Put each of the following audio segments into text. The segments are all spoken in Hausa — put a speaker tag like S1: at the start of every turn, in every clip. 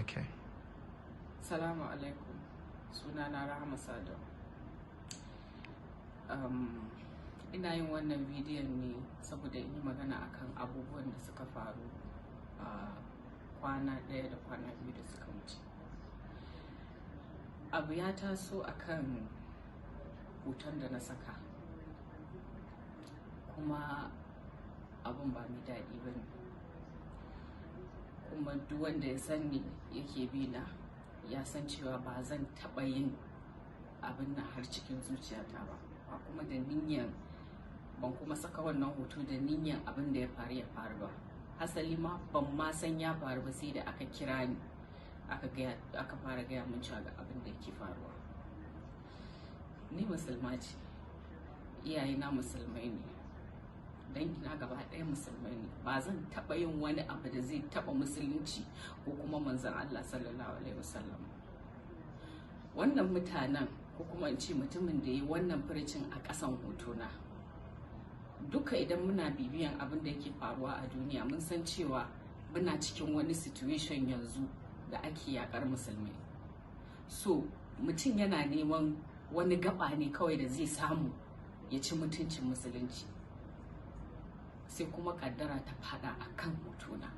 S1: Okay.
S2: Salamu alaikum. Sunana Rahama Sadau. Ina yin wannan bidiyon ne saboda in yi magana akan abubuwan da suka faru a kwana ɗaya da kwana biyu da suka wuce. Abu ya taso akan hoton da na saka, kuma abun ba mai daɗi ba ne. Kuma duk wanda ya san ni yake bi na ya san cewa ba zan taɓa yin abin nan har cikin zuciyata ba, ba kuma da niyyan, ban kuma saka wannan hoto da niyyan abin da ya faru ya faru ba. Hasali ma ban ma san ya faru ba sai da aka kira ni aka fara gaya min cewa ga abin da yake faruwa. Ni musulma ce, iyayena musulmai ne, dangina gaba ɗaya musulmai ne. Ba zan taɓa yin wani abu da zai taɓa musulunci ko kuma manzon Allah sallallahu alaihi wasallam. Wannan mutanen, ko kuma in ce mutumin da ya yi wannan furucin a ƙasan hotona, duka idan muna bibiyan abin da yake faruwa a duniya mun san cewa muna cikin wani situation yanzu da ake yakar musulmai. So mutum yana neman wani gaba ne kawai da zai samu ya ci mutuncin musulunci, sai kuma kaddara ta fada a kan hotona.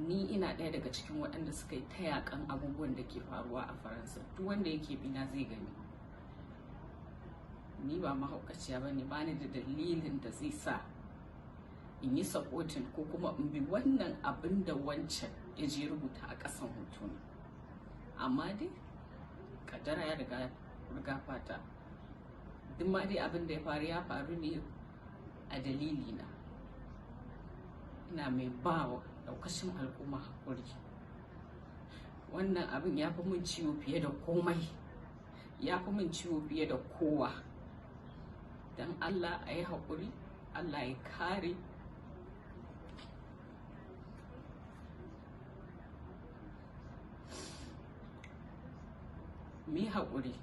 S2: Ni ina ɗaya daga cikin waɗanda suka yi ta yakan abubuwan da ke faruwa a Faransa. Duk wanda yake bina zai gani ni ba mahaukaciya ba ne, ba ni da dalilin da zai sa in yi supporting ko kuma in bi wannan abin da wancan ya je rubuta a ƙasan hotona. Amma dai kaddara ya riga fata. Duk ma dai abin da ya faru ya faru ne a dalilina. Ina mai ba wa ɗaukacin al'umma haƙuri. Wannan abin ya fi min ciwo fiye da komai, ya fi min ciwo fiye da kowa. Don Allah a yi haƙuri, Allah ya kare. Mu yi haƙuri,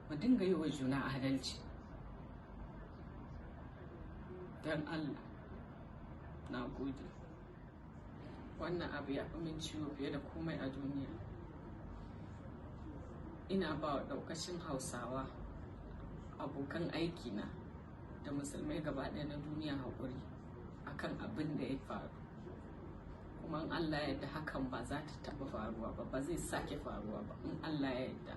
S2: mu dinga yi wa juna adalci. Don Allah, na gode. Wannan abu ya fi min ciwo fiye da komai a duniya. Ina ba wa ɗaukacin Hausawa, abokan aikina da musulmai gaba ɗaya na duniya haƙuri akan abin da ya faru. Kuma in Allah ya yarda hakan ba za ta taɓa faruwa ba, ba zai sake faruwa ba in Allah ya yarda.